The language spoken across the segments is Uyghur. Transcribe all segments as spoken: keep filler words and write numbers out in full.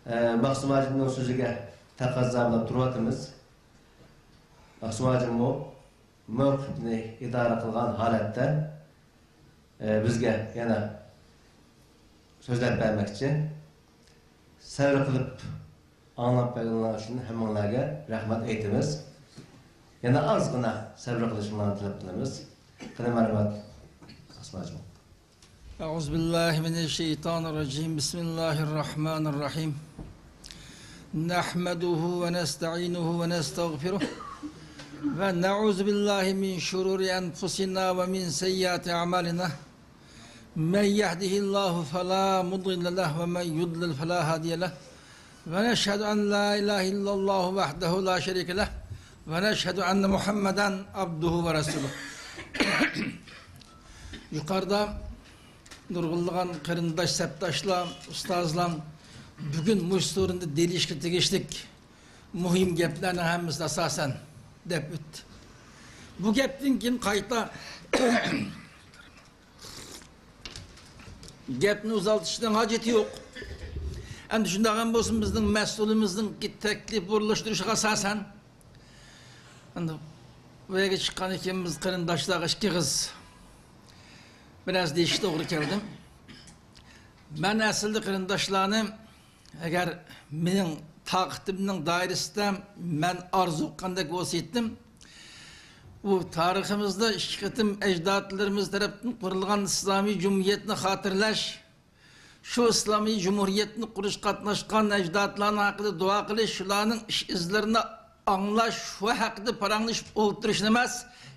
ئە، مەخسۇم ھاجىمنىڭ سۆزىگە تەقەززا بىلەن تۇرۇۋاتىمىز. مەخسۇم ھاجىممۇ مەۋقىپنى ئىدارە قىلغان ھالەتتە، ئە، بىزگە يەنە سۆزلەپ بەرمەكچى. سەۋر قىلىپ ئاڭلاپ بەرگىنىڭلار ئۈچۈن ھەممىڭلارگە رەھمەت ئېيتىمىز. يەنە ئازغىنە سەۋر قىلىشىڭلارنى تەلەپ قىلىمىز. قېنى، مەرھەمەت، مەخسۇم ھاجىم. أعوذ بالله من الشيطان الرجيم. بسم الله الرحمن الرحيم. نحمده ونستعينه ونستغفره، ونعوذ بالله من شرور أنفسنا ومن سيئات أعمالنا. من يهده الله فلا مضل له، ومن يضلل فلا هادي له. ونشهد أن لا إله إلا الله وحده لا شريك له، ونشهد أن محمدا عبده ورسوله. يۇقىرىدا نۇرغۇنلىغان قېرىنداش، سەپداشلار، ئۇستازلار بۈگۈن مۇشۇ سورۇندا دېيىلىشكە تېگىشلىك مۇھىم گەپلەرنىڭ ھەممىسىنى ئاساسەن دەپ ئۆتتى. بۇ گەپتىن كېيىن قايتا گەپنى ئۇزارتىشنىڭ ھاجىتى يوق. ئەمدى شۇنداق ھەم بولسۇن، بىزنىڭ مەسئۇلىمىزنىڭ تەكلىپ ئورۇنلاشتۇرۇشىغا ئاساسەن، ئەمدى بۇ يەرگە چىققان ئىكەنمىز، قېرىنداشلارغا ئىككى ئېغىز بىر نەرسە دېيىشكە توغرا كەلدى. مەن ئەسلىدە قېرىنداشلارنى، ئەگەر مېنىڭ تاقىتىمنىڭ دائىرىسىدە مەن ئارزۇ قىلغاندەك بولسا ئېيتتىم، بۇ تارىخىمىزدا ئىككى قېتىم ئەجدادلىرىمىز تەرەپتىن قۇرۇلغان ئىسلامىي جۇمھۇرىيەتنى خاتىرىلەش، شۇ ئىسلامىي جۇمھۇرىيەتنى قۇرۇشقا قاتناشقان ئەجدادلارنىڭ ھەققىدە دۇئا قىلىش، شۇلارنىڭ ئىش ئىزلىرىنى ئاڭلاش، شۇ ھەققىدە پاراڭلىشىپ ئولتۇرۇشنى ئەمەس،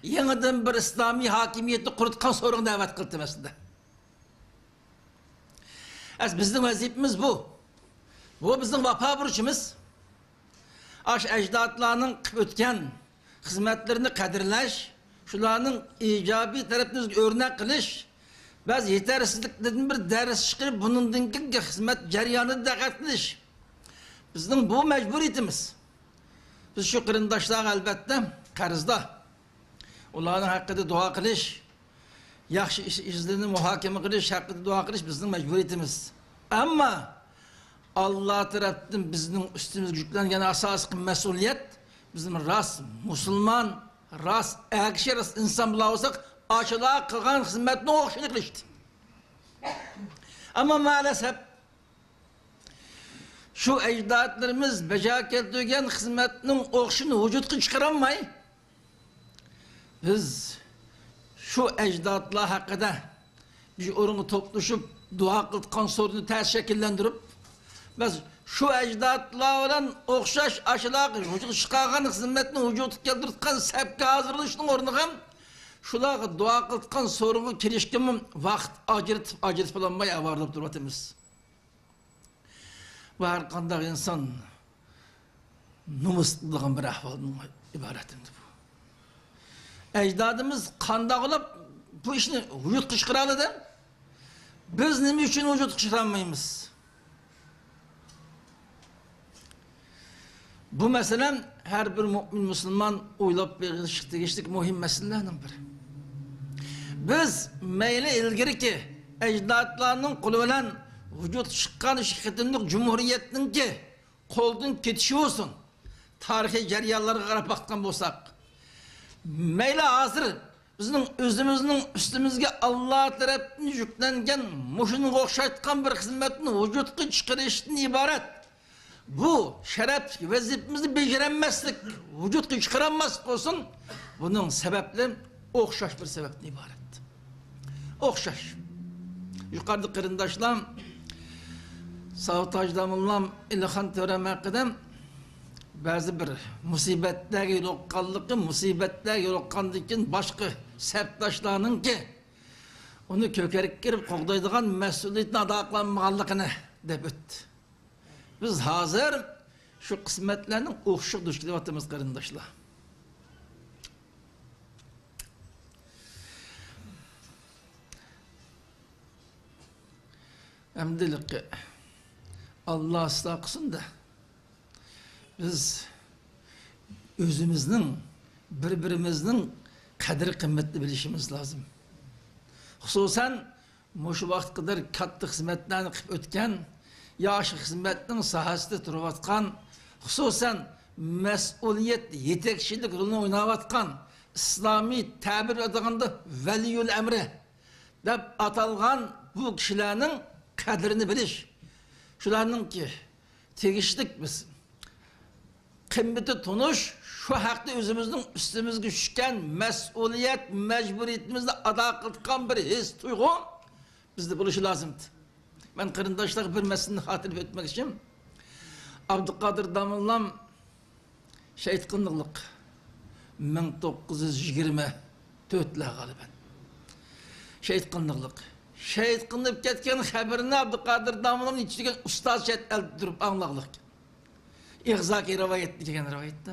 يېڭىدىن بىر ئىسلامىي ھاكىمىيەتنى قۇرۇتقان سورۇنغا دەۋەت قىلدىم ئەسلىدە. ئەس-، بىزنىڭ ۋەزىپىمىز بۇ. بۇ بىزنىڭ ۋاپا بۇرچىمىز. ئاشۇ ئەجدادلارنىڭ قىلىپ ئۆتكەن خىزمەتلىرىنى قەدىرلەش، شۇلارنىڭ ئىجابىي تەرەپلىرىنى ئۆرنەك قىلىش، بەزى يېتەرسىزلىكلىرىدىن بىر دەرس چىقىرىپ، بۇنىڭدىن كېيىنكى خىزمەت جەريانىدا دىققەت قىلىش بىزنىڭ بۇ مەجبۇرىيىتىمىز. بىز شۇ قېرىنداشلارغا ئەلۋەتتە قەرزدار. ئۇلارنىڭ ھەققىدە دۇئا قىلىش، ياخشى ئىش ئىزلىرىنى مۇھاكىمە قىلىش ھەققىدە دۇئا قىلىش بىزنىڭ مەجبۇرىيىتىمىز. ئەمما ئاللا تەرەپتىن بىزنىڭ ئۈستىمىزگە يۈكلەنگەن ئاساسلىق مەسئۇلىيەت، بىزنىڭ راست مۇسۇلمان، راست ئەر كىشى، راست ئىنسان بولساق، ئاشۇلار قىلغان خىزمەتنىڭ ئوخشىشىنى قىلىشتى. ئەمما مائەلەسەپ، شۇ ئەجدادلىرىمىز بەجا كەلتۈرگەن خىزمەتنىڭ ئوخشىشىنى ۋۇجۇدقا چىقىرالماي، بىز شۇ ئەجدادلار ھەققىدە بىر ئورۇنغا توپلىشىپ، دۇئا قىلىدىغان سورۇننى تەس شەكىللەندۈرۈپ، بىز شۇ ئەجدادلار بىلەن ئوخشاش ئاشۇلار ۋۇجۇدقا چىقارغان خىزمەتنى ۋۇجۇدقا كەلتۈرۈۋاتقان سەپكە ھازىرلىشىشنىڭ ئورنىغا، شۇلارغا دۇئا قىلىدىغان سورۇنغا كىرىشكىمۇ ۋاقىت ئاجرىتىپ، ئاجرىتىپ بولالماي ئاۋارە بولۇپ تۇرۇۋاتىمىز. بۇ ھەر قانداق ئىنسان نومۇس قىلىدىغان بىر ئەھۋالدىن ئىبارەت ئەمدى بۇ. ئەجدادىمىز قانداق قىلىپ بۇ ئىشنى ۋۇجۇدقا چىقىرالىدى؟ بىز نېمە ئۈچۈن ۋۇجۇدقا چىقىرالمايمىز؟ بۇ مەسىلە ھەر بىر مۆمىن مۇسۇلمان ئويلاپ بېقىشقا تېگىشلىك مۇھىم مەسىلىلەرنىڭ بىرى. بىز مەيلى ئىلگىرىكى ئەجدادلارنىڭ قولى بىلەن ۋۇجۇدقا چىققان شۇ قېتىملىق جۇمھۇرىيەتنىڭكى قولدىن كېتىشى بولسۇن، تارىخىي جەريانلارغا قاراپ باققان بولساق، مەيلى ھازىر بىزنىڭ ئۆزىمىزنىڭ ئۈستىمىزگە ئاللا تەرەپتىن يۈكلەنگەن مۇشۇنىڭغا ئوخشايدىغان بىر خىزمەتنى ۋۇجۇدقا چىقىرىشتىن ئىبارەت بۇ شەرەپلىك ۋەزىپىمىزنى بېجىرەلمەسلىك، ۋۇجۇدقا چىقىرالماسلىق بولسۇن، بۇنىڭ سەۋەبلىرى ئوخشاش بىر سەۋەبتىن ئىبارەت. ئوخشاش. يۇقىرىدا قېرىنداشلار، ساۋۇت ھاجى داموللام ئېلىخان تۆرەم ھەققىدە بەزى بىر مۇسىبەتلەرگە يولۇققانلىقى، مۇسىبەتلەرگە يولۇققاندىن كېيىن باشقا سەپداشلارنىڭكى ئۇنى كۆكەرتكە كىرىپ قوغدايدىغان مەسئۇلىيىتىنى ئادا قىلالمىغانلىقىنى دەپ ئۆتتى. بىز ھازىر شۇ قىسمەتلەرنىڭ ئوخشىشىغا دۇچ كېلىۋاتىمىز، قېرىنداشلار. ئەمدىلىكى ئاللا ئىسلاھ قىلسۇن-دە، بىز ئۆزىمىزنىڭ، بىر-بىرىمىزنىڭ قەدىر-قىممىتىنى بىلىشىمىز لازىم. خۇسۇسەن، مۇشۇ ۋاقىتقا قەدەر كاتتا خىزمەتلەرنى قىلىپ ئۆتكەن، ياخشى خىزمەتنىڭ ساھەسىدە تۇرۇۋاتقان، خۇسۇسەن، مەسئۇلىيەت يېتەكچىلىك رولىنى ئويناۋاتقان، ئىسلامىي تەبىر بىلەن ئېيتقاندا، ۋەلىيۇل ئەمرى دەپ ئاتالغان بۇ كىشىلەرنىڭ قەدرىنى بىلىش، شۇلارنىڭكى تېگىشلىك بىز قىممىتى تونۇش، شۇ ھەقتە ئۆزىمىزنىڭ ئۈستىمىزگە چۈشكەن مەسئۇلىيەت، مەجبۇرىيىتىمىزنى ئادا قىلىدىغان بىر ھېس تۇيغۇ بىزدە بولۇشى لازىمدى. مەن قېرىنداشلارغا بىر مەسىلىنى خاتىرىلەپ ئۆتمەكچى. ئابدۇقادىر داموللام شېھىت قىلىنغانلىق، مىڭ توققۇز يۈز يىگىرمە تۆتلەر غالىبەن. شېھىت قىلىنغانلىق. شېھىت قىلىنىپ كەتكەن خەۋىرىنى ئابدۇقادىر داموللامنى يېتىشتۈرگەن ئۇستاز چەت ئەلدە تۇرۇپ ئاڭلىغانلىق. ئىغزاكى رىۋايەتتە كەلگەن رىۋايەتتە.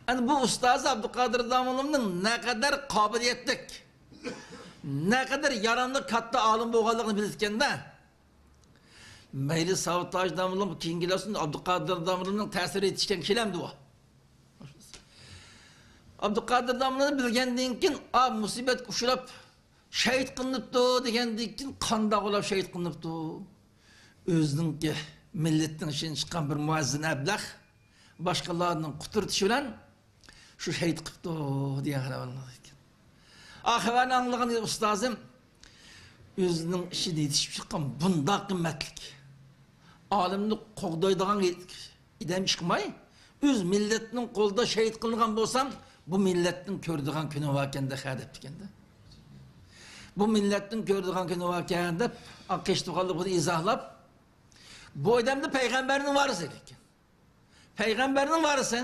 ئەنە بۇ ئۇستازى ئابدۇقادىر داموللامنىڭ نەقەدەر قابىلىيەتلىك، نەقەدەر ياراملىق كاتتا ئالىم بولغانلىقىنى بىلىدىكەندە، مەيلى ساۋۇت ھاجى داموللام، كېيىنكىلەر ئابدۇقادىر داموللامنىڭ تەسىرىگە يېتىشكەن كىشىلەرمىدى ئۇ؟ ئابدۇقادىر داموللامنى بىلگەندىن كېيىن، ئا، مۇسىبەتكە ئۇچراپ، شېھىت قىلىنىپتۇ دېگەندىن كېيىن، قانداق بولۇپ شېھىت قىلىنىپتۇ؟ ئۆزىنىڭكى مىللىتىنىڭ ئىچىدىن چىققان بىر مۇئەززىن ئەبلەخ باشقىلارنىڭ قۇترىتىشى بىلەن شۇ شېھىت قىپتۇ دېگەن خەۋەرنى ئاڭلىغان ئىكەن. ئا خەۋەرنى ئاڭلىغان ئۇستازىم ئۆزىنىڭ ئىچىدە يېتىشىپ چىققان بۇنداق قىممەتلىك ئالىمنى قوغدايدىغان ئادەم چىقماي، ئۆز مىللىتىنىڭ قولىدا شېھىت قىلىنغان بولسام، بۇ مىللەتنىڭ كۆرىدىغان كۈنى باركەن-دە، ھە، دەپتىكەن-دە. بۇ مىللەتنىڭ كۆرىدىغان كۈنى باركەن دەپ، قېچىپ تۇرغانلىقىنى ئىزاھلاپ، بۇ ئادەمدە پەيغەمبەرنىڭ ۋارىسى ئىكەن. پەيغەمبەرنىڭ ۋارىسى.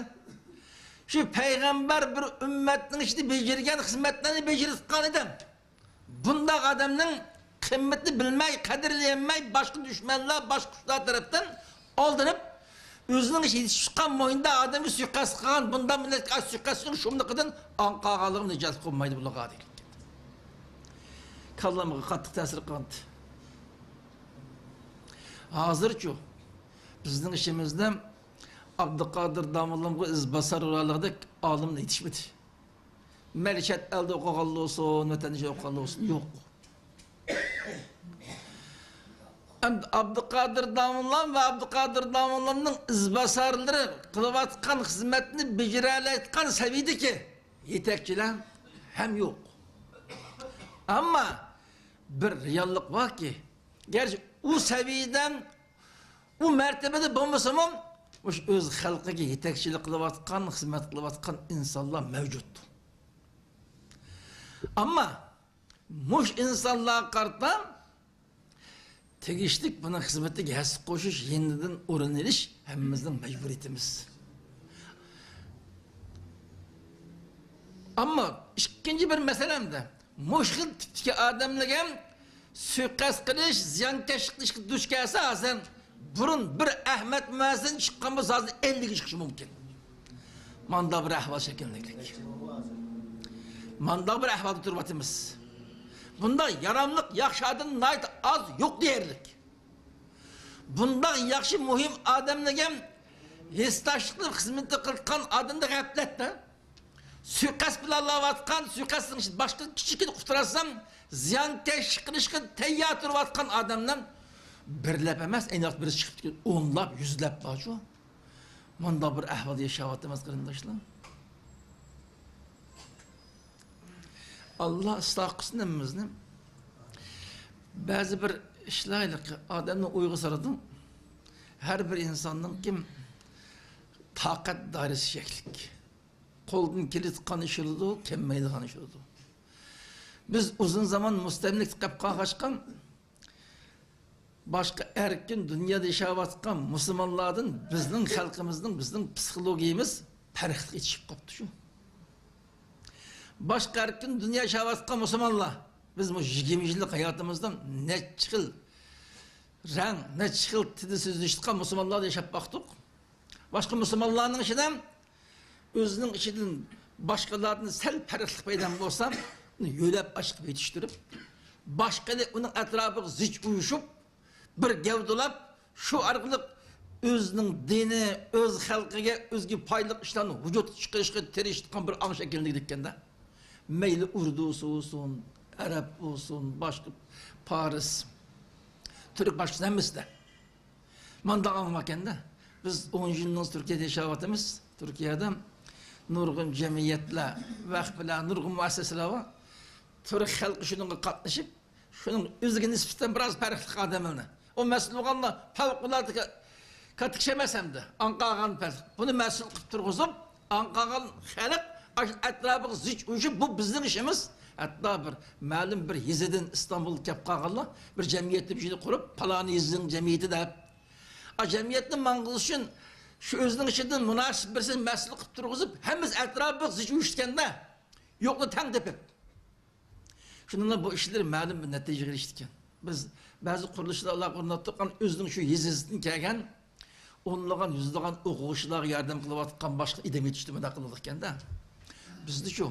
شۇ پەيغەمبەر بىر ئۈممەتنىڭ ئىچىدە بېجىرگەن خىزمەتلەرنى بېجىرىۋاتقان ئادەم. بۇنداق ئادەمنىڭ قىممىتىنى بىلمەي، قەدرىنى يەنمەي، باشقا دۈشمەنلەر، باشقا كۈچلەر تەرەپتىن ئالدىنىپ، ئۆزىنىڭ يېتىشىپ چىققان موينىدا ئادەمگە سۇيىقەست قىلغان، بۇنداق مىللەتكە سۇيىقەست قىلغان شۇملۇقىدىن ئاڭ قالغانلىقىنى نىجات قىلمايدۇ بۇلارغا دېگەن. كاللامغا قاتتىق تەسىر قىلغانتى. ھازىرچۇ بىزنىڭ ئىچىمىزدە ئابدۇقادىر داموللامغا ئىز باسار بولارلىقىدەك ئالىم يېتىشمىدى. مەيلى چەت ئەلدە ئوقۇغانلا بولسۇن، ۋەتەندە ئوقۇغانلا بولسۇن، يوق. ئەمدى ئابدۇقادىر داموللام ۋە ئابدۇقادىر داموللامنىڭ ئىزباسارلىرى قىلىۋاتقان خىزمەتنى بېجىرەلەيدىغان سەۋىيەدىكى يېتەكچىلەر ھەم يوق. ئەمما بىر رېئاللىق باركى، گەرچە ئۇ سەۋىيەدە، ئۇ مەرتىۋىدە بولمىسىمۇ، مۇشۇ ئۆز خەلقىگە يېتەكچىلىك قىلىۋاتقان، خىزمەت قىلىۋاتقان ئىنسانلار مەۋجۇت. ئەمما مۇشۇ ئىنسانلارغا قارىتا تېگىشلىك بۇنىڭ خىزمىتىگە ھەسسە قوشۇش، يېنىدىن ئورۇن ئېلىش ھەممىمىزنىڭ مەجبۇرىيىتىمىز. ئەمما ئىككىنچى بىر مەسىلەمدە، مۇشۇ خىل تىپتىكى ئادەملەرگە سۇيىقەست قىلىش، زىيانكەشلىك قىلىشقا دۇچ كەلسە، ھازىر بۇرۇن بىر ئەخمەت مۇئەززىن چىققان بولسا، ھازىر ئەللىككە چىقىشى مۇمكىن. مانداق بىر ئەھۋال شەكىللەنگەن. مانداق بىر ئەھۋالدا تۇرۇۋاتىمىز. بۇنداق ياراملىق، ياخشى ئادەم ناھايىتى ئاز، يوق دېيەرلىك. بۇنداق ياخشى، مۇھىم ئادەملەرگە ھېسداشلىق قىلىپ خىزمىتى قىلىدىغان ئادەمدە غەپلەتتە، سۇيىقەست پىلانلاۋاتقان، سۇيىقەستنىڭ ئىچىدە باشقا كىچىككىنە قۇتراتسام، زىيانكەشلىك قىلىشقا تەييار تۇرۇۋاتقان ئادەملەر بىرلەپ ئەمەس، ئەينى ۋاقىت بىرسى چىقىپ كېتىپ، ئونلاپ، يۈزلەپ بارچۇ. مۇنداق بىر ئەھۋالدا ياشاۋاتىمىز، قېرىنداشلار. ئاللا ئىسلاھ قىلسۇن ھەممىمىزنى. بەزى بىر ئىشلار ھېلىقى ئادەمنى ئويغا سالىدۇ. ھەر بىر ئىنساننىڭكى تاقەت دائىرىسى چەكلىك. قولدىن كېلىدىغان ئىش بولىدۇ، كەلمەيدىغان ئىش بولىدۇ. بىز ئۇزۇن زامان مۇستەملىكە قىلىپ قالغاچقا، باشقا ئەركىن دۇنيادا ياشاۋاتقان مۇسۇلمانلاردىن بىزنىڭ خەلقىمىزنىڭ، بىزنىڭ پسىخولوگىيىمىز پەرقلىق يېتىشىپ قاپتۇ شۇ. باشقا ئەركىن دۇنيا ياشاۋاتقان مۇسۇلمانلار، بىز مۇشۇ يىگىرمە يىللىق ھاياتىمىزدا نەچچە خىل رەڭ، نەچچە خىل تىلدا سۆزلىشىدىغان مۇسۇلمانلاردا ياشاپ باقتۇق. باشقا مۇسۇلمانلارنىڭ ئىچىدە ئۆزىنىڭ ئىچىدىن باشقىلاردىن سەل پەرقلىق پەيدا بولسا، ئۇنى يۆلەپ ئاچىقىپ يېتىشتۈرۈپ، باشقىلار ئۇنىڭ ئەتراپىغا زىچ ئۇيۇشۇپ، بىر گەۋدىلاپ، شۇ ئارقىلىق ئۆزىنىڭ دىنى، ئۆز خەلقىگە ئۆزىگە پايدىلىق ئىشلارنى ۋۇجۇدقا چىقىرىشقا تىرىشىدىغان بىر ئاڭ شەكىللىنىدىكەن-دە. مەيلى ئۇردۇسى بولسۇن، ئەرەب بولسۇن، باشقا پارس، تۈرك، باشقىسى ھەممىسىدە. مانداق ئاڭلىماكەندە. بىز ئون يىلدىن تۈركىيەدە ياشاۋاتىمىز. تۈركىيەدە نۇرغۇن جەمئىيەتلەر، ۋەخپىلەر، نۇرغۇن مۇئەسسەسىلەر بار. تۈرك خەلقى شۇنىڭغا قاتنىشىپ، شۇنىڭ ئۆزىگە نىسبەتەن بىراز پەرقلىق ئادەملەرنى. ئۇ مەسئۇل بولغاندا پەۋقۇلئاددە كاتتىكىش ئەمەس ئەمدى. ئاڭقاغان پەس-، بۇنى مەسئۇل قىلىپ تۇرغۇزۇپ، ئاڭقاغان خەلق ئاشۇ ئەتراپىغا زىچ ئۇيۇشۇپ، بۇ بىزنىڭ ئىشىمىز. ھەتتا بىر مەلۇم بىر يېزىدىن ئىستانبۇلغا كەپ قالغانلار بىر جەمئىيەت تۈپىيى قۇرۇپ، پالانى يېزىنىڭ جەمئىيىتى دەپ. ئا، جەمئىيەتنى ماڭغۇزۇش ئۈچۈن شۇ ئۆزىنىڭ ئىچىدىن مۇناسىپ بىرسىنى مەسئۇل قىلىپ تۇرغۇزۇپ، ھەممىسى ئەتراپىغا زىچ ئۇيۇشكەندە، يوقنى تەڭ تېپىپ. شۇنىڭ بىلەن بۇ ئىشلىرى مەلۇم بىر نەتىجىگە ئېرىشتىكەن. بىز بەزى قۇرۇلۇشلار ئالاقە ئورناتتۇق، ئەنە ئۆزىنىڭ شۇ يېزىسىدىن كەلگەن ئونلىغان، يۈزلىغان ئوقۇغۇچىلارغا ياردەم قىلىۋاتقان باشقا ئىدىم يېتىشتى مۇنداق قىلىدىكەندە. بىزدىچۇ؟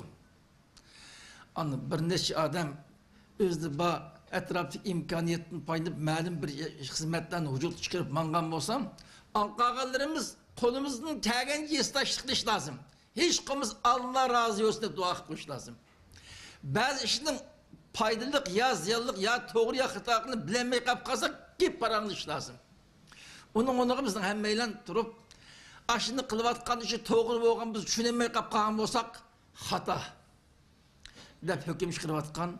ئانا بىر نەچچە ئادەم ئۆزىدە بار ئەتراپتىكى ئىمكانىيەتتىن پايدىلىنىپ، مەلۇم بىر خىزمەتلەرنى ۋۇجۇدقا چىقىرىپ ماڭغان بولسا، ئاڭقاغانلىرىمىز قولىمىزدىن كەلگەنچە ھېسداشلىق قىلىش لازىم. ھېچ قىلمىسا، ئاللا رازى بولسۇن دەپ دۇئا قىلىپ قويۇش لازىم. بەزى ئىشنىڭ پايدىلىق يا زىيانلىق، يا توغرا يا خاتالىقىنى بىلەلمەي قېلىپ قالساق، گەپ پاراڭلىشىش لازىم. ئۇنىڭ ئورنىغا بىزنىڭ ھەممەيلەن تۇرۇپ، ئاشۇنى قىلىۋاتقان ئىشى توغرا بولغان، بىز چۈشىنەلمەي قېلىپ قالغان بولساق، خاتا دەپ ھۆكۈم چىقىرىۋاتقان،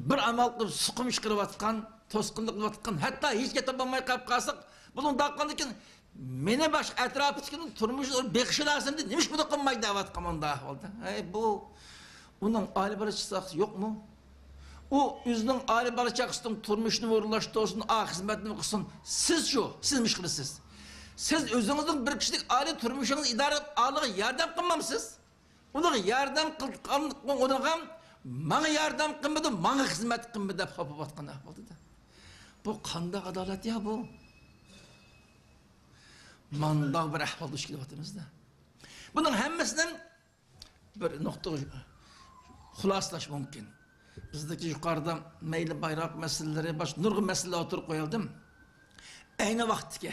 بىر ئامال قىلىپ سۇقۇم چىقىرىۋاتقان، توسقۇنلۇق قىلىۋاتقان، ھەتتا ھېچ گەپ تاپالماي قېلىپ قالساق، بۇنىڭ داققاندىكىن مېنى باشقا ئەتراپىدىكىنىڭ تۇرمۇشىنى بېقىشى لازىمدى، نېمىشقا بۇنداق قىلمايدۇ دەۋاتقان مۇنداق ئەھۋالدا. ھەي، بۇ ئۇنىڭ ئائىلە باشلىقى يوقمۇ؟ ئۇ ئۆزىنىڭ ئائىلە بالا چاقىسىنىڭ تۇرمۇشىنى ئورۇنلاشتۇرسۇن، ئا خىزمەتنى قىلسۇن. سىزچۇ؟ سىز نېمە ئىش قىلىسىز؟ سىز ئۆزىڭىزنىڭ بىر كىشىلىك ئائىلە تۇرمۇشىڭىزنى ئىدارە قىلىپ ئالىغا ياردەم قىلمامسىز؟ ئۇنىڭغا ياردەم قىلغان ئۇنىڭغا ماڭا ياردەم قىلمىدى، ماڭا خىزمەت قىلمىدى دەپ خاپا بولۇۋاتقان ئەھۋالدا. بۇ قانداق ئادالەت يا بۇ؟ مانداق بىر ئەھۋالدا دۇچ كېلىۋاتىمىز-دە. بۇنىڭ ھەممىسىدىن بىر نۇقتىغا خۇلاسىلاش مۇمكىن. بىزدىكى يۇقىرىدا مەيلى بايراق مەسىلىلىرى، باشقا نۇرغۇن مەسىلىلەر ئوتتۇرىغا قويۇلدى. ئەينى ۋاقىتتىكى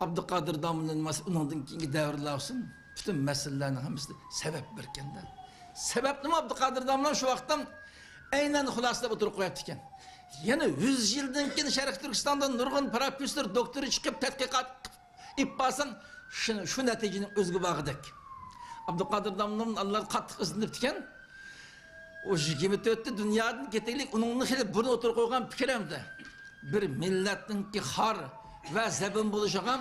ئابدۇقادىر داموللىدىن باشلاپ ئۇنىڭدىن كېيىنكى دەۋرلەر بولسۇن، پۈتۈن مەسىلىلەرنىڭ ھەممىسىدە سەۋەب بىركەندە. سەۋەبنىمۇ ئابدۇقادىر داموللا شۇ ۋاقىتتا ئەينەن خۇلاسىلاپ ئوتتۇرىغا قويۇپتىكەن. يەنە يۈز يىلدىن كېيىن شەرقىي تۈركىستاندا نۇرغۇن پروفېسسور، دوكتور چىقىپ تەتقىقات ئېلىپ بارساڭ، شۇ، شۇ نەتىجىنىڭ ئۆزىگە بارغۇدەك. ئابدۇقادىر داموللام ئاللا قاتتىق ئىزدىنىپتىكەن. ئۇ يىگىرمە تۆتتە دۇنيادىن كېتەيلىك، ئۇنىڭدىن خېلى بۇرۇن ئوتتۇرىغا قويغان پىكرىمدە، بىر مىللەتنىڭكى خار ۋە زەبۇن بولۇشىغا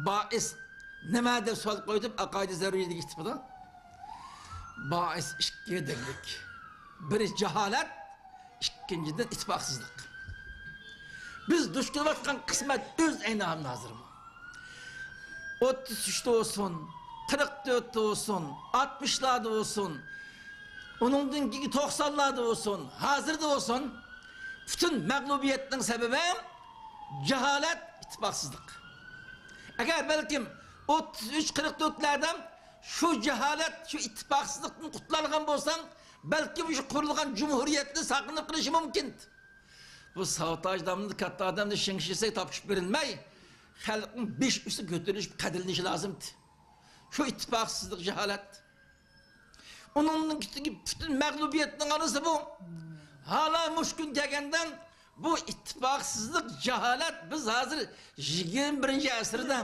بائىس نېمە دەپ سوئال قويۇپ، ئەقايىدى زەرۇرىيەتىگە كېتىپتۇ. بائىس ئىككى دەگلىك. بىرى جاھالەت، ئىككىنچىدىن، ئىتتىپاقسىزلىق. بىز دۇچ كېلىۋاتقان قىسمەت ئۆز ئەينى ھازىرمۇ. ئوتتۇز ئۈچتە بولسۇن، قىرىق تۆتتە بولسۇن، ئاتمىشلاردا بولسۇن، ئۇنىڭدىن كېيىنكى توقسانلاردا بولسۇن، ھازىردا بولسۇن، پۈتۈن مەغلۇبىيەتنىڭ سەۋەبى جاھالەت، ئىتتىپاقسىزلىق. ئەگەر بەلكىم ئوتتۇز ئۈچ، قىرىق تۆتلەردە شۇ جاھالەت، شۇ ئىتتىپاقسىزلىقتىن قۇتۇلالىغان بولساڭ، بەلكىم شۇ قۇرۇلغان جۇمھۇرىيەتنى ساقلىنىپ قېلىشى مۇمكىن. بۇ ساۋتاژ داموللا كاتتا ئادەمنى شېڭ شىسەي تاپشۇرۇپ بېرىلمەي، خەلقنىڭ بېشى ئۈستىگە كۆتۈرۈلۈپ قەدىرلىنىشى لازىمدى. شۇ ئىتتىپاقسىزلىق، جاھالەت. ئۇنىڭدىن كېيىنكى پۈتۈن مەغلۇبىيەتنىڭ ئانىسى بۇ. ھالا مۇشۇ كۈن كەلگەندە بۇ ئىتتىپاقسىزلىق، جاھالەت، بىز ھازىر يىگىرمە بىرىنچى ئەسىردە،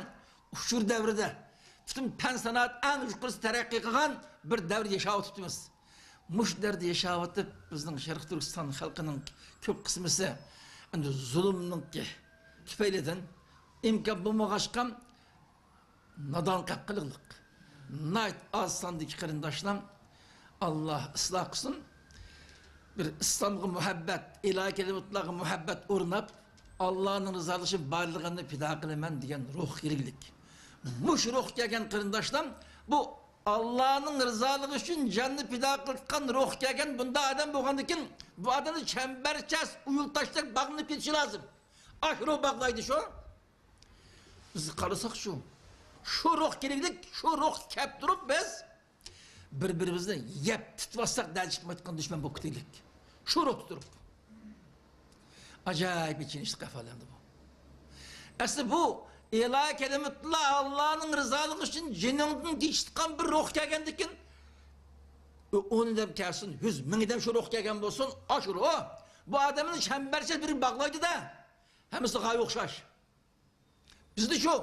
ئۇچۇر دەۋرىدە، پۈتۈن پەن سانائەت ئەڭ يۇقىرىسى تەرەققىي قىلغان بىر دەۋردە ياشاۋاتىپتىمىز. مۇشۇ دەۋردە ياشاۋاتىپ، بىزنىڭ شەرقىي تۈركىستان خەلقىنىڭ كۆپ قىسمىسى ئەمدى زۇلۇمنىڭكى تۈپەيلىدىن ئىمكان بولمىغاچقا، نادان قېلىپ قېلىغلىق. ناھايىتى ئاز ساندىكى قېرىنداشلار، ئاللا ئىسلاھ قىلسۇن، بىر ئىسلامغا مۇھەببەت، ئىلاھىي كەلىمىتلارغا مۇھەببەت ئورناپ، ئاللانىڭ رىزالىقى ئۈچۈن بارلىقىمنى پىدا قىلىمەن دېگەن روھ كېرەكلىك. مۇشۇ روھ كەلگەن قېرىنداشلار، بۇ ئاللانىڭ رىزالىقى ئۈچۈن جاننى پىدا قىلىدىغان روھ كەلگەن بۇنداق ئادەم بولغاندىكىن، بۇ ئادەمنى چەمبەرچاس ئۇيۇل تاشتەك باغلىنىپ كېتىشى لازىم. ئاشۇ روھ باغلايدۇ شۇ. بىز قارىساقچۇ، شۇ روھ كېرەكلىك، شۇ روھ كەپ تۇرۇپ بىز بىر-بىرىمىزنى يەپ تۇتۇۋالساق، دەل چىقمايدىغان دۈشمەن بولۇپ كېتەيلىك. شۇ روھتا تۇرۇپ. ئاجايىپ ئېچىنىشلىق ئەھۋال ئەمدى بۇ. ئەسلى بۇ ئىلاھىي كەلىمىتۇللا، ئاللانىڭ رىزالىقى ئۈچۈن جېنىڭدىن كېچىدىغان بىر روھ كەلگەندىكىن، ئۇ ئون ئادەم كەلسۇن، يۈز، مىڭ ئادەم شۇ روھ كەلگەن بولسۇن، ئاشۇ روھ بۇ ئادەمنى چەمبەرچاس بىر باغلايدۇ-دە. ھەممىسى غايە ئوخشاش. بىزدە شۇ.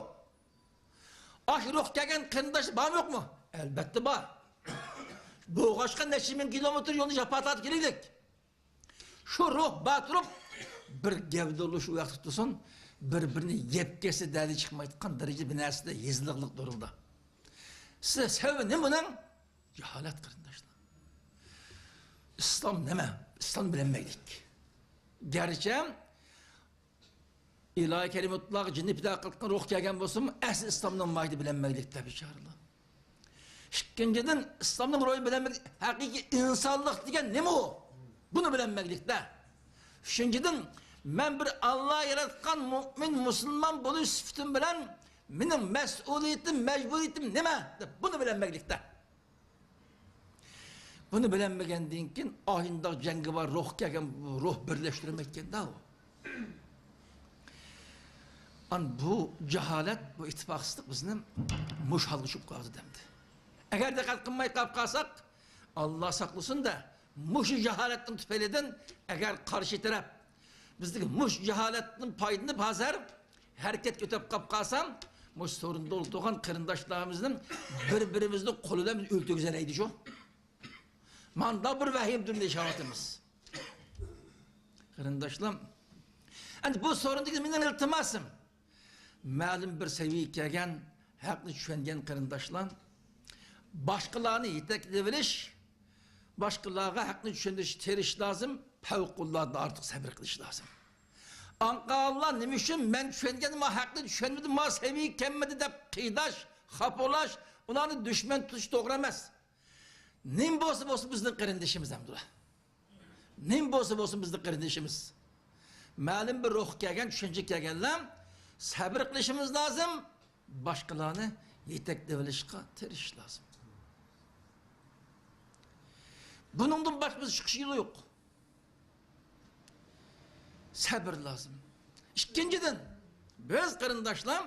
ئاشۇ روھ كەلگەن قېرىنداش بارمۇ يوقمۇ؟ ئەلبەتتە بار. بولغاچقا نەچچە مىڭ كىلومېتىر يولنى جاپا تارتىپ كېلەيلىك. شۇ روھ بار تۇرۇپ، بىر گەۋدە بولۇش ئۇ ياقتا تۇرسۇن، بىر-بىرىنى يەپ كەتسە دەردى چىقمايدىغان دەرىجىدە بىر نەرسىدە يېزىلىقلىق دۇرۇلدا. سىز سەۋەبى نېمە بۇنىڭ؟ جاھالەت، قېرىنداشلار. ئىسلام نېمە؟ ئىسلام بىلەنمەيلىك. گەرچە ئىلاھى كەلىمۇتلارغا جىننى پىدا قىلىدىغان روھ كەلگەن بولسىمۇ، ئەسلى ئىسلامنىڭ ماھىيىتى بىلەنمەيلىكتە، بىچارىلار. ئىككىنچىدىن، ئىسلامنىڭ روھى بىلەنمەيلىك، ھەقىقىي ئىنسانلىق دېگەن نېمە ئۇ؟ بۇنى بىلەنمەيلىكتە. ئۈچىنچىدىن، مەن بىر ئاللا ياراتقان مۇئمىن مۇسۇلمان بولۇش سۈپىتىم بىلەن مېنىڭ مەسئۇلىيىتىم، مەجبۇرىيىتىم نېمە دەپ بۇنى بىلەنمەيلىكتە. بۇنى بىلەلمىگەندىن كېيىن ئاينداق جەڭگىۋار روھ كەلگەن، روھ بىرلەشتۈرمەيدىكەن-دە ئۇ. ئان بۇ جاھالەت، بۇ ئىتتىپاقسىزلىق بىزنى مۇشۇ ھالغا چۈشۈرۈپ قالدى دەمدى. ئەگەر دىققەت قىلماي قاپ قالساق، ئاللا ساقلىسۇن-دە، مۇشۇ جاھالەتنىڭ تۈپەيلىدىن ئەگەر قارشى تەرەپ بىزدىكى مۇشۇ جاھالەتتىن پايدىلىنىپ ھازىر ھەرىكەتكە ئۆتۈپ قاپ قالسام، مۇشۇ سورۇندا ئولتۇرغان قېرىنداشلىرىمىزنى بىر-بىرىمىزنى قولى بىلەن ئۆلتۈرگۈزەلەيدى شۇ. ماندا بىر ۋەھىمە دۇنيا ياشاۋاتىمىز. قېرىنداشلار، ئەندى بۇ سورۇندىكى مېنىڭ ئىلتىماسىم، مەلۇم بىر سەۋىيەگە كەلگەن، ھەقنى چۈشەنگەن قېرىنداشلار، باشقىلارنى يېتەكلىۋېلىش، باشقىلارغا ھەقنى چۈشەندۈرۈشكە تىرىشىش لازىم، پەۋقۇلئاددە ئارتۇق سەۋر قىلىش لازىم. ئاڭقاللار نېمە ئۈچۈن مەن چۈشەنگەن، ما ھەقنى چۈشەنمىدى، ما سەۋىيەگە كەلمىدى دەپ قىيناش، خاپا بولاش، ئۇلارنى دۈشمەن تۇتۇش توغرا ئەمەس. نېمە بولسا بولسۇن، بىزنىڭ قېرىندىشىمىز ئەمدى. نېمە بولسا بولسۇن، بىزنىڭ قېرىندىشىمىز. مەلۇم بىر روھقا كەلگەن، چۈشەنچىگە كەلگەنلەر سەۋر قىلىشىمىز لازىم، باشقىلارنى يېتەكلىۋېلىشقا تىرىشىش لازىم. بۇنىڭدىن باشقا بىز چىقىش يولى يوق. سەبر لازىم. ئىككىنچىدىن، بىز قېرىنداشلار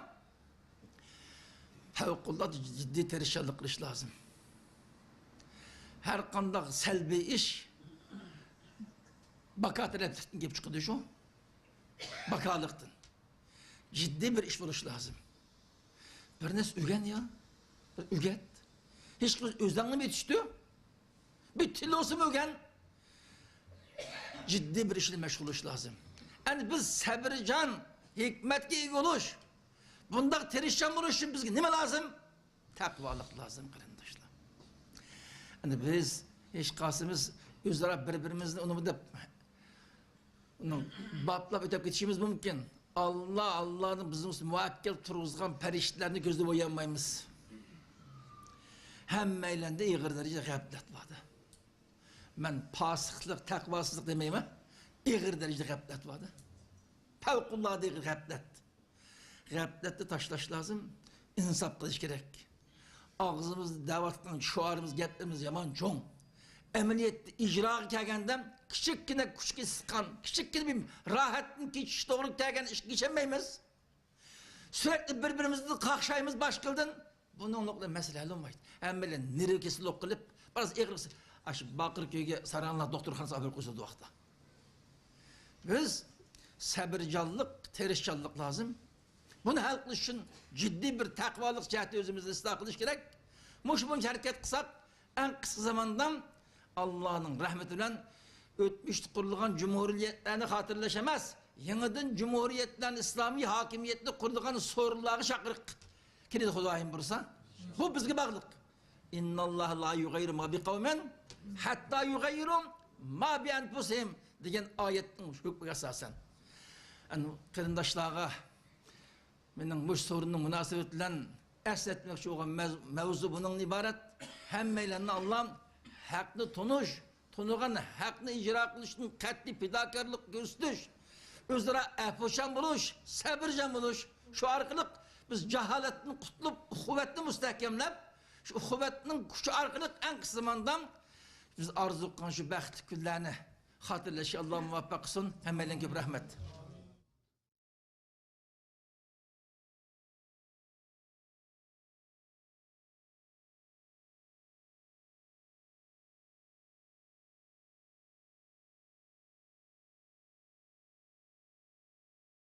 پەۋقۇلئاددە جىددىي تىرىشچانلىق قىلىش لازىم. ھەر قانداق سەلبىي ئىش باكا تەرەپلىكتىن كېلىپ چىقىدۇ شۇ. باكالىقتىن. جىددىي بىر ئىش بولۇشى لازىم. بىر نەرسە ئۆگەن يا، بىر ئۆگەت. ھېچقىسى ئۆزۈڭنىمۇ يېتىشتى. بىر تىل بولسىمۇ ئۆگەن. جىددىي بىر ئىش بىلەن مەشغۇللىنىش لازىم. ئەندى بىز سەبرىجان، ھېكمەتكە ئىگە بولۇش، بۇنداق تىرىشچان بولۇش ئۈچۈن بىزگە نېمە لازىم؟ تەقۋالىق لازىم، قېرىنداشلار. ئەندى بىز ھېچقايسىمىز ئۆزئارا بىر-بىرىمىزنى ئۇنىمۇ دەپ ئۇنى باپلاپ ئۆتۈپ كېتىشىمىز مۇمكىن. ئاللا، ئاللانىڭ بىزنىڭ ئۈستىمىزگە مۇۋەككىل تۇرغۇزغان پەرىشتىلەرنى كۆزدە بويانمايمىز. ھەممەيلەندە ئېغىر دەرىجىدە غەپلەت بار. مەن پاسىقلىق، تەقۋاسىزلىق دېمەيمەن. ئېغىر دەرىجىدە غەپلەت بار. پەۋقۇلئاددە ئېغىر غەپلەت. غەپلەتنى تاشلاش لازىم، ئىنساپ قىلىش كېرەك. ئاغزىمىزدا دەۋاتقان شوئارىمىز، گەپلىرىمىز يامان چوڭ. ئەمەلىيەتتە ئىجراغا كەلگەندە كىچىككىنە كۈچكە سىققان، كىچىككىنە بىر راھەتتىن كېچىش توغرا كەلگەن ئىشقا كېچەلمەيمىز. سۈرەتتە بىر-بىرىمىزنى قاقشايمىز باشقىلىدىن. بۇنىڭلىق بىلەن مەسىلە ھەل بولمايدۇ. ھەممەيلەن نېرۋا كېسىلى بولۇپ قېلىپ، بىراز ئېغىر، ئاشۇ باقىركۆيگە ساراڭلار دوختۇرخانىسىغا ئاپىرىپ قويسىدۇ ۋاقىتتا. بىز سەبرىجانلىق، تىرىشچانلىق لازىم. بۇنى ھەل قىلىش ئۈچۈن جىددىي بىر تەقۋالىق جەھەتتە ئۆزىمىزنى ئىسلاھ قىلىش كېرەك. مۇشۇ بويىچە ھەرىكەت قىلساق، ئەڭ قىسقا زاماندا ئاللانىڭ رەھمىتى بىلەن ئۆتمۈشتە قۇرۇلغان جۇمھۇرىيەتلەرنى خاتىرىلەش ئەمەس، يېڭىدىن جۇمھۇرىيەتلەرنى، ئىسلامىي ھاكىمىيەتنى قۇرىدىغان سورۇنلارغا چاقىرىق كېلىدۇ، خۇدايىم بۇيرۇسا. بۇ بىزگە باغلىق. «ئىنناللاھە لا يۇغەييىرۇ ما بىقەۋمىن ھەتتا يۇغەييىرۇ ما بىئەنفۇسىھىم» دېگەن ئايەتنىڭ ھۆكمىگە ئاساسەن. ئەن-، قېرىنداشلارغا مېنىڭ مۇشۇ سورۇننىڭ مۇناسىۋىتى بىلەن ئەسلەتمەكچى بولغان مەز-، مەۋزۇ بۇنىڭدىن ئىبارەت. ھەممەيلەننى ئاللا ھەقنى تونۇش، تونۇغان ھەقنى ئىجرا قىلىشتىن قەتئىي پىداكارلىق كۆرسىتىش، ئۆزئارا ئەپۇچان بولۇش، سەبرىجان بولۇش، شۇ ئارقىلىق بىز جاھالەتتىن قۇتۇلۇپ، ئۇخۇۋەتنى مۇستەھكەملەپ، شۇ ئۇخۇۋەتنىڭ كۈچى ئارقىلىق ئەڭ قىسقا زاماندا بىز ئارزۇ قىلغان شۇ بەختلىك كۈنلەرنى خاتىرىلەشكە ئاللا مۇۋەپپەق قىلسۇن. ھەممەيلەنگە كۆپ رەھمەت.